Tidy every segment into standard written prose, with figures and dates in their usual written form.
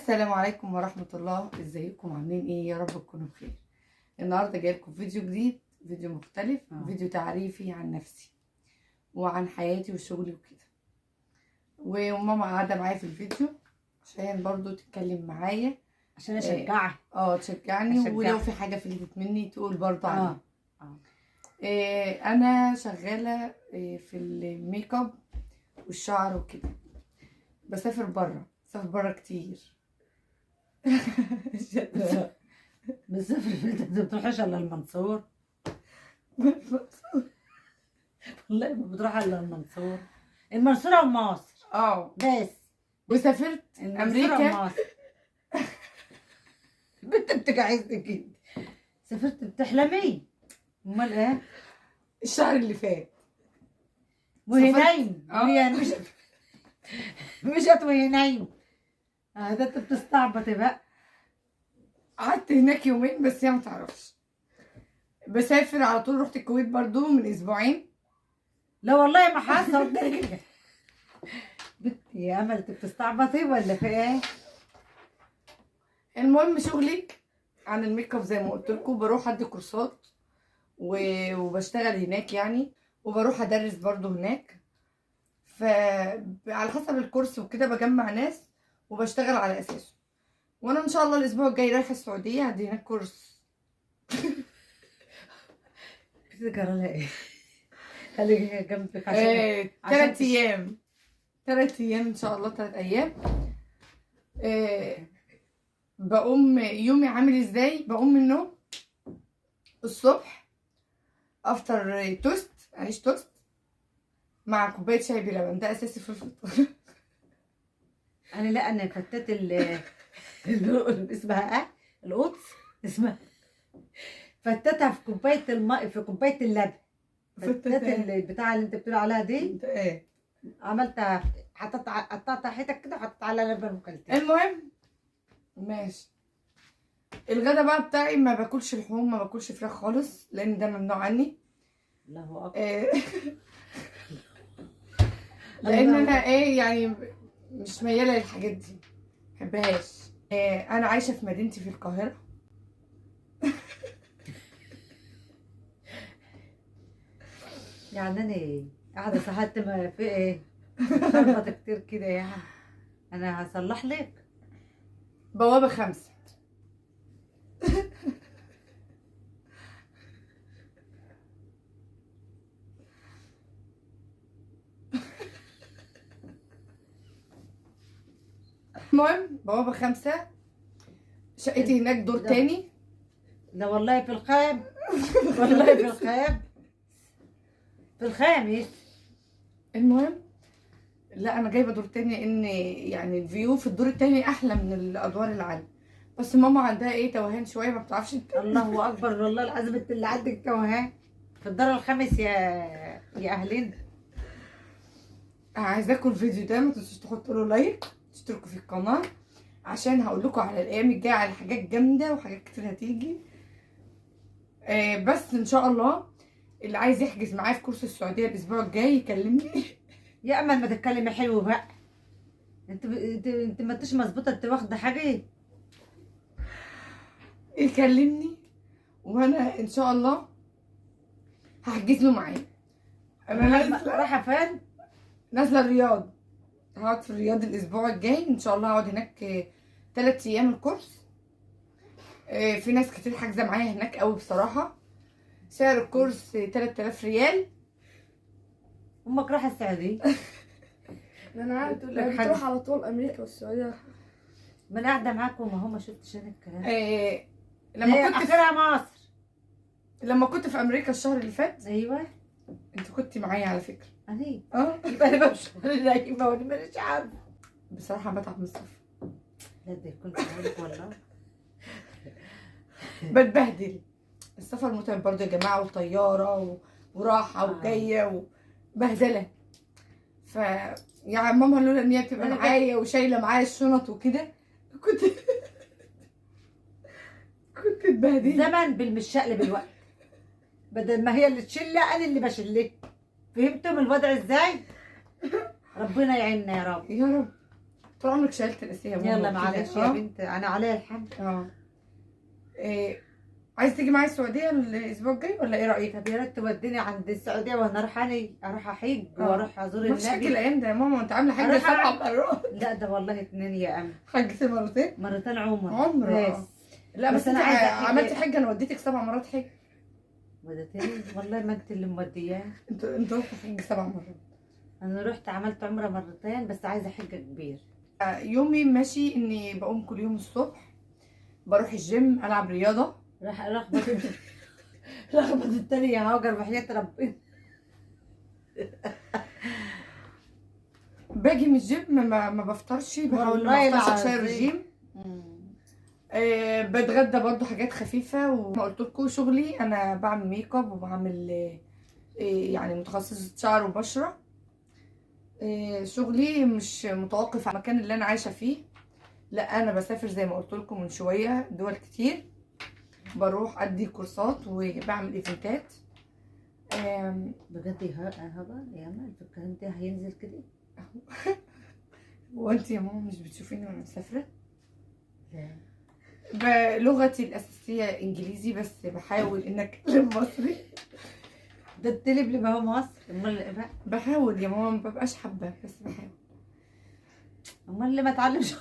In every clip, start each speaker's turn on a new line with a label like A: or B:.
A: السلام عليكم ورحمة الله. ازيكم عاملين ايه؟ يا رب تكونوا بخير. النهارده جايلكم فيديو جديد، فيديو مختلف، فيديو تعريفي عن نفسي وعن حياتي وشغلي وكده. وماما قاعدة معايا في الفيديو عشان برضو تتكلم معايا،
B: عشان اشجعها.
A: تشجعني،
B: أشجعها.
A: ولو في حاجة فلتت مني تقول برضو عنها. انا شغالة في الميك اب والشعر وكده. بسافر بره، بسافر بره كتير.
B: بتسافر فين؟ انت ما بتروحش الا المنصور. والله ما بتروح الا المنصور، المنصورة ومصر. بس.
A: وسافرت
B: المنصورة
A: امريكا.
B: ومصر. بنت بتجهزني كده. سافرت بتحلمي؟ امال ايه؟
A: الشهر اللي فات.
B: وهي
A: سافرت.
B: نايم. وهي مشت وهي نايم. ده انت بتستعبطي بقى.
A: قعدت هناك يومين بس، هي ما تعرفش. بسافر على طول. رحت الكويت برضو من اسبوعين.
B: لا والله ما حصل. بنت يا امل انت بتستعبطي ولا في ايه؟
A: المهم شغلي عن الميك اب زي ما قلت لكم، بروح ادي كورسات وبشتغل هناك يعني، وبروح ادرس برضو هناك. فعلى حسب الكورس وكده بجمع ناس وبشتغل على اساسه. وانا ان شاء الله الاسبوع الجاي رايحة السعودية، هدي هناك كورس.
B: بتذكر لها ايه؟ خليك جنبك عشان عشان
A: 3 ايام. 3 ايام ان شاء الله، 3 ايام. بقوم يومي عامل ازاي؟ بقوم من النوم الصبح، افطر توست، عيش توست مع كوباية شاي بلبن، ده اساسي في الفطار.
B: انا لا، انا فتت اسمها ايه؟ القطس اسمها. فتتها في كوباية الماء، في كوباية اللبن. فتت
A: فتتها.
B: البتاع اللي انت بتقول عليها دي.
A: انت ايه؟
B: عملتها، حطيت قطعتها حتت كده وحطيت عليها لبن وكلتها.
A: المهم ماشي. الغدا بقى بتاعي ما باكلش لحوم، ما باكلش فراخ خالص، لان ده ممنوع عني.
B: الله اكبر.
A: لان
B: الله
A: انا
B: أكبر.
A: مش مياله للحاجات دي، ما بحبهاش. انا عايشه في مدينتي في القاهرة.
B: يعني انا ايه؟ قاعدة صحت ما في ايه؟ بتخبط كتير كده يعني. انا هصلح لك.
A: بوابه 5. المهم بوابه 5، شقتي هناك دور تاني.
B: لا والله في الخام. والله في الخام، في الخامس.
A: المهم لا انا جايبه دور تاني، ان الفيو في الدور التاني احلى من الادوار العالية. بس ماما عندها توهان شوية، ما بتعرفش
B: الله اكبر، والله العظيم انت اللي عندك توهان في الدور الخامس يا اهلين.
A: عايزاكم الفيديو ده ما تنسوش تحطوا له لايك، تشتركوا في القناة، عشان هقول لكم على الايام الجاية على حاجات جامدة وحاجات كتير هتيجي. بس ان شاء الله اللي عايز يحجز معايا في كورس السعودية الاسبوع الجاي يكلمني.
B: يا امل ما تتكلمي حلو بقى. انت ما انتش مظبوطة، انت واخده حاجة.
A: يكلمني وانا ان شاء الله هحجز له معايا. انا نازله.
B: رايحة فين؟
A: نازله الرياض، هقعد في الرياض الاسبوع الجاي ان شاء الله. هقعد هناك 3 ايام الكورس. في ناس كتير حاجزه معايا هناك قوي بصراحة. سعر الكورس 3000 ريال.
B: امك رايحة السعودية؟
C: انا عارف.
B: بتقول لك
C: بتروح
B: حاجة.
C: على طول امريكا والسعودية.
B: ما انا قاعدة معاكم وما هو ما شفتش انا الكلام.
A: لما
B: هي
A: كنت في
B: اخرها مصر.
A: لما كنت في امريكا الشهر اللي فات.
B: ايوه.
A: انت كنت معايا على فكرة.
B: انا؟ يبقى انا بمشي نايمة وانا مانيش عارفه.
A: بصراحة بتعب من السفر.
B: لا ده كنت بقول لك والله.
A: بتبهدل. السفر متعب برضه يا جماعة، وطياره وراحة وجاية وبهدله. ف يعني ماما لولا ان هي بتبقى
B: أنا
A: معايا وشايله معايا الشنط وكده كنت اتبهدلت.
B: زمن بالمشقلب الوقت، بدل ما هي اللي تشيلها انا اللي بشيلها. فهمتم الوضع ازاي؟ ربنا يعيننا يا رب.
A: يا رب. طول عمرك شايلة الاسيه يا ماما.
B: يلا معلش يا بنت، انا عليا الحمد.
A: إيه، عايز تيجي معايا السعودية الاسبوع الجاي ولا ايه رايك؟
B: طب يا ريت توديني عند السعودية وانا اروح، انا اروح احج واروح ازور النبي.
A: مفيش حج الايام ده يا ماما، انت عامله حج 7 مرات.
B: لا ده والله 2 يا ام.
A: حجتي مرتين؟
B: مرتين عمره.
A: عمره. لا بس انت عملتي حج، انا وديتك 7 مرات حج.
B: وديتني والله ما انت اللي مودياه.
A: انت رحتي حج 7 مرات.
B: انا رحت عملت عمره مرتين، بس عايزه حجه كبير.
A: يومي ماشي اني بقوم كل يوم الصبح، بروح الجيم، العب رياضة.
B: راح لخبط لخبط التاني يا هاجر وحياة ربنا.
A: باجي من الجيم ما بفطرش، بحاول ما افطرش عشان الرجيم. بتغدى برضو حاجات خفيفة. وما قلت لكم شغلي، انا بعمل make up وبعمل يعني متخصصة شعر وبشره. شغلي مش متوقف على المكان اللي انا عايشه فيه، لا انا بسافر زي ما قلت لكم من شوية دول كتير، بروح ادي كورسات وبعمل ايفنتات.
B: بجد يا هاجر يا امل الكلام ده هينزل كده؟
A: وانت يا ماما مش بتشوفيني وانا مسافرة؟ لا. لغتي الاساسية انجليزي، بس بحاول ان اتكلم مصري.
B: ده التلب اللي هو مصر. امال بقى
A: بحاول يا ماما، ما ببقاش حابة بس بحاول.
B: امال اللي ما اتعلمش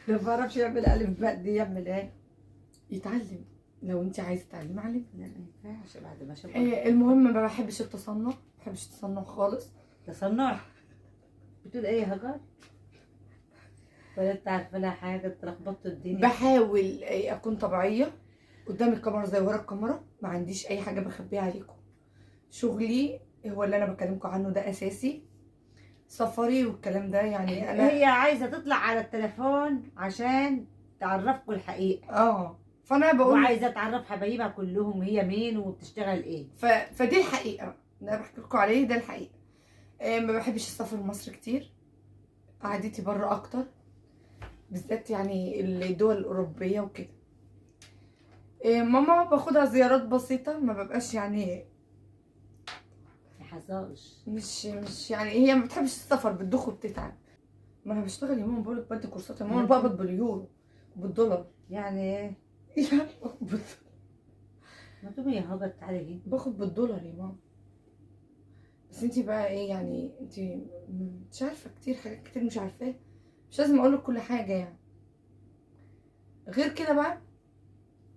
B: لو ما بعرفش يعمل الف باء دي يعمل ايه؟
A: يتعلم. لو انت عايزه تتعلمي علمي.
B: لا ما ينفعش بعد ما شاف.
A: المهم ما بحبش التصنع، ما بحبش التصنع خالص.
B: تصنع؟ بتقول ايه يا هاجر؟ ولا انت عارفه لها حاجة، اتلخبطت الدنيا.
A: بحاول اكون طبيعية قدام الكاميرا زي ورا الكاميرا، ما عنديش اي حاجة بخبيها عليكم. شغلي هو اللي انا بكلمكم عنه ده اساسي، سفري والكلام ده. يعني انا
B: هي عايزه تطلع على التليفون عشان تعرفكم الحقيقة.
A: فانا بقول
B: وعايزه تعرف حبايبها كلهم هي مين وبتشتغل ايه.
A: فدي الحقيقة اللي انا بحكي لكم عليه، ده الحقيقة. ما بحبش السفر لمصر كتير، قعدتي بره اكتر، بالذات يعني الدول الاوروبية وكده. ماما باخدها زيارات بسيطة، ما ببقاش يعني
B: حصلش.
A: مش يعني هي ما بتحبش السفر، بتدخ وبتتعب. ما انا بشتغل يا ماما، بقولك بدي كورسات يا ماما، بقبض باليورو وبالدولار.
B: يعني ايه؟
A: يعني باخد بالدولار.
B: ما تقومي يا هاجر تعالي هنا.
A: باخد بالدولار يا ماما. بس انتي بقى ايه يعني، انتي مش عارفه كتير، حاجات كتير مش عارفاها، مش لازم اقولك كل حاجة يعني. غير كده بقى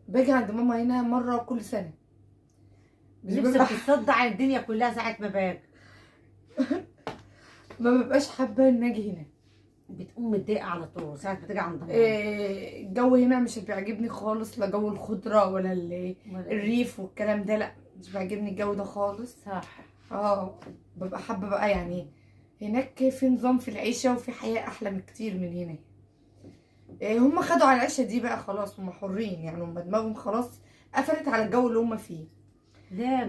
A: باجي عند ماما هنا مرة كل سنة.
B: نفسي بتتصدع عن الدنيا كلها ساعة ما باجي.
A: ما ببقاش حابة ان اجي هنا،
B: بتقوم متضايقة على طول ساعة ما تيجي عند ماما.
A: الجو هنا مش بيعجبني خالص، لا جو الخضرة ولا الريف والكلام ده، لا مش بيعجبني الجو ده خالص.
B: صح.
A: ببقى حابة بقى يعني هناك في نظام في العيشة وفي حياة احلى من كتير من هنا. هم خدوا على العيشة دي بقى خلاص، هم حرين يعني، هم دماغهم خلاص قفلت على الجو اللي هم فيه.
B: لا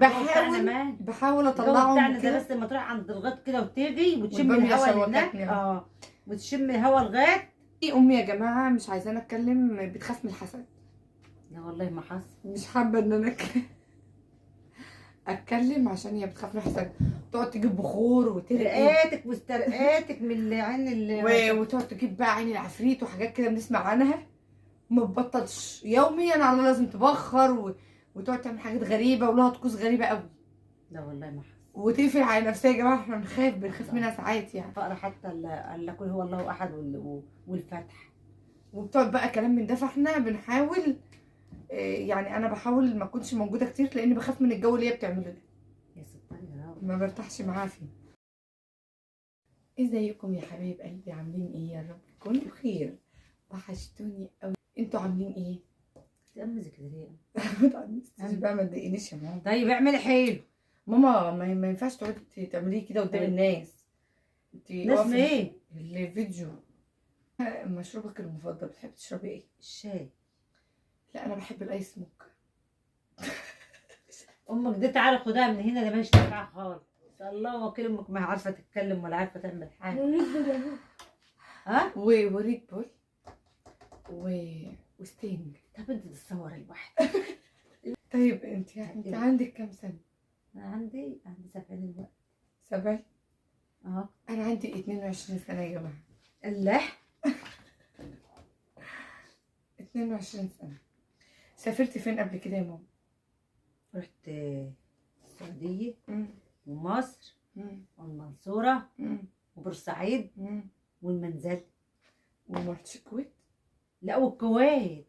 A: بحاول اطلعهم
B: كده. بس لما تروح عند الغيط كده وتيجي وتشم الهواء اللي هناك، وتشم هوا الغيط.
A: امي يا جماعة مش عايزاني اتكلم، بتخاف من الحسد.
B: لا والله ما حصل.
A: مش حابة ان انا اتكلم عشان هي بتخاف من الحسد. تقعد تجيب بخور وترقي
B: رقاتك واسترقاتك من العين اللي
A: وتقعد تجيب بقى عين العفريت وحاجات كده بنسمع عنها، ما تبطلش يوميا على لازم تبخر وتقعد تعمل حاجات غريبة ولها طقوس غريبة قوي.
B: لا والله ما حصل.
A: وتقفل على نفسها يا جماعة، احنا بنخاف منها ساعات يعني.
B: فقرا حتى الا كل هو الله احد والفتح
A: وبتقعد بقى كلام من ده. فاحنا بنحاول يعني انا بحاول ما اكونش موجودة كتير لان بخاف من الجو اللي هي بتعمله ده.
B: يا ستار يا رب،
A: ما برتاحش معاها فيه. ازيكم يا حبايب قلبي، عاملين ايه؟ يا رب تكونوا بخير. وحشتوني قوي. انتوا عاملين ايه؟
B: تأمزي كده ليه؟
A: ما تقعديش بقى، ما تضايقنيش يا ماما.
B: طيب اعملي حلو
A: ماما، ما ينفعش تقعدي تعمليه كده قدام الناس. انت
B: ناس ايه؟
A: الفيديو. مشروبك المفضل بتحبي تشربي ايه؟
B: الشاي.
A: لا انا بحب الايس موكا.
B: امك دي تعالى خدها من هنا، ده مش نافعة خالص. الله وكيل امك ما عارفه تتكلم ولا عارفه تعمل حاجة. ها؟
A: و Red Bull وستينج.
B: طب انت تتصوري لوحدك.
A: طيب انت عندك كام سنة؟
B: انا عندي 70 دلوقتي.
A: 70؟
B: اه.
A: انا عندي 22 سنة يا جماعة.
B: الله.
A: 22 سنة. سافرت فين قبل كده يا ماما؟
B: رحت السعودية ومصر والمنصوره وبورسعيد والمنزل.
A: وما رحتش الكويت؟
B: لا، والكويت.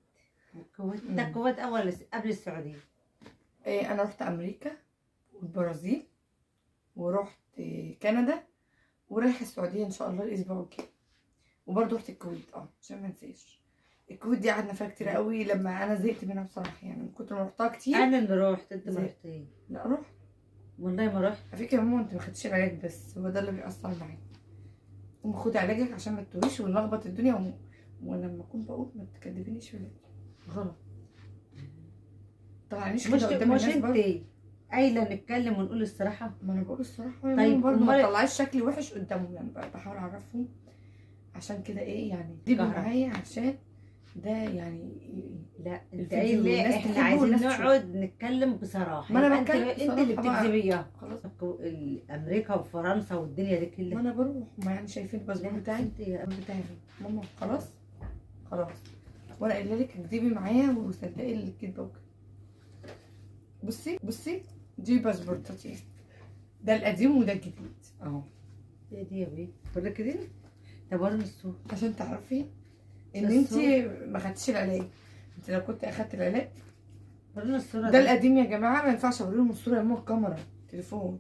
B: الكويت ده الكويت اول قبل السعودية.
A: إيه، انا رحت امريكا والبرازيل ورحت كندا ورايحه السعودية ان شاء الله الاسبوع الجاي، وبرضه رحت الكويت عشان ما انساش. الكويت دي قعدنا فيها كتير قوي، لما انا زهقت منها بصراحة، يعني من كتر ما رحتها كتير.
B: انا اللي رحت، انت ما رحتيش.
A: لا رحت
B: والله ما رحت.
A: على فكرة يا ماما انت ما خدتيش العلاج، بس هو ده اللي بيأثر معايا. قوم خدي علاجك عشان ما تتوهيش ونلخبط الدنيا، ولما اكون بقول ما تكدبينيش في العلاج غلط. طلعنيش كده قدام الناس.
B: مش انت قايله نتكلم ونقول الصراحة؟
A: ما انا بقول الصراحة. طيب برضه ما تطلعيش شكلي وحش قدامهم، يعني بحاول اعرفهم عشان كده ايه يعني دي معايا، عشان ده يعني.
B: لا انت قايله احنا عايزين نقعد نتكلم بصراحة.
A: ما انا بتكلم،
B: انت اللي بتكذبي. خلاص امريكا وفرنسا والدنيا دي كلها.
A: ما انا بروح، ما يعني شايفين الباسبور بتاعي بتاعي ماما. خلاص خلاص، وانا قايله لك اكذبي معايا وصدقي الكذبة وكده. بصي بصي، دي باسبورتاتي، ده القديم وده الجديد اهو.
B: ايه دي يا بيه؟ ولا كده؟ طب وريني الصورة
A: عشان تعرفي ان انت ما خدتيش العلاج. انت لو كنت اخدت العلاج.
B: وريني الصورة.
A: ده القديم يا جماعة، ما ينفعش اوريهم الصورة يا ماما، الكاميرا تليفون.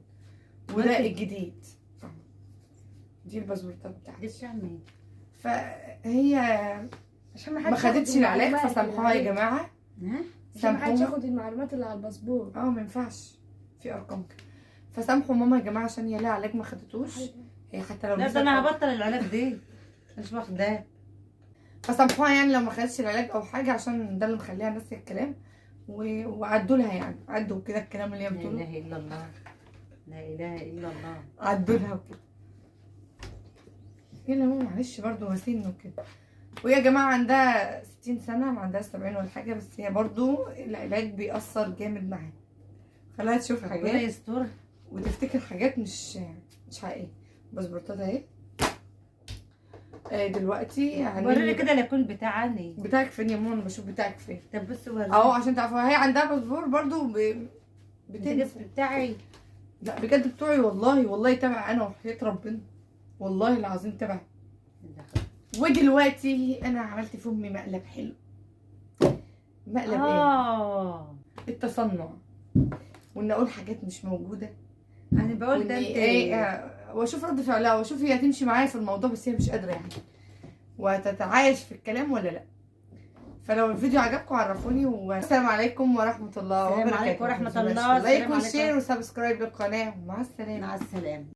A: وده الجديد، دي الباسبورتات بتاعتي.
B: دي بتاع مين؟
A: فهي عشان ما خدتش العلاج فسامحوها يا جماعة.
C: عشان ما حدش ياخد المعلومات اللي على الباسبور.
A: ما ينفعش في ارقام كده، فسامحوا ماما يا جماعة عشان هي لها علاج ما خدتوش. هي حتى لو
B: لا ده انا هبطل العلاج دي، مش واخداه.
A: فسامحوها يعني لو ما خدتش العلاج او حاجة، عشان ده اللي مخليها ناسيه الكلام. وعدوا لها يعني، عدوا كده الكلام اللي هي بتقوله.
B: لا اله الا الله، لا اله الا الله.
A: عدوا لها وكده. يلا ماما معلش برضه هو سن وكده. ويا جماعة عندها 60 سنة، ما عندهاش 70 ولا حاجة، بس هي برضو العلاج بيأثر جامد معاها، خلاها تشوف حاجات
B: يستر
A: وتفتكر حاجات مش حقيقية. باسبورتات اهي. دلوقتي يعني
B: وريني كده لا يكون بتاعني.
A: بتاعك فين يا ماما؟ انا بشوف بتاعك فين.
B: طب بصي وريني
A: اهو عشان تعرفوا هي عندها باسبور برضو. بتنسى
B: بتاعي.
A: لا بجد بتوعي والله، والله تبع انا وحياة ربنا، والله العظيم تبعي. ودلوقتي انا عملت في امي مقلب حلو. مقلب ايه؟ التصنع، وان اقول حاجات مش موجودة.
B: انا بقول ده انت
A: ايه، واشوف رد فعلها واشوف هي هتمشي معايا في الموضوع، بس هي مش قادرة يعني، وهتتعايش في الكلام ولا لا. فلو الفيديو عجبكم عرفوني، والسلام عليكم ورحمة الله وبركاته.
B: السلام عليكم ورحمة الله.
A: like و share و subscribe للقناة، ومع السلامة.
B: مع السلامة.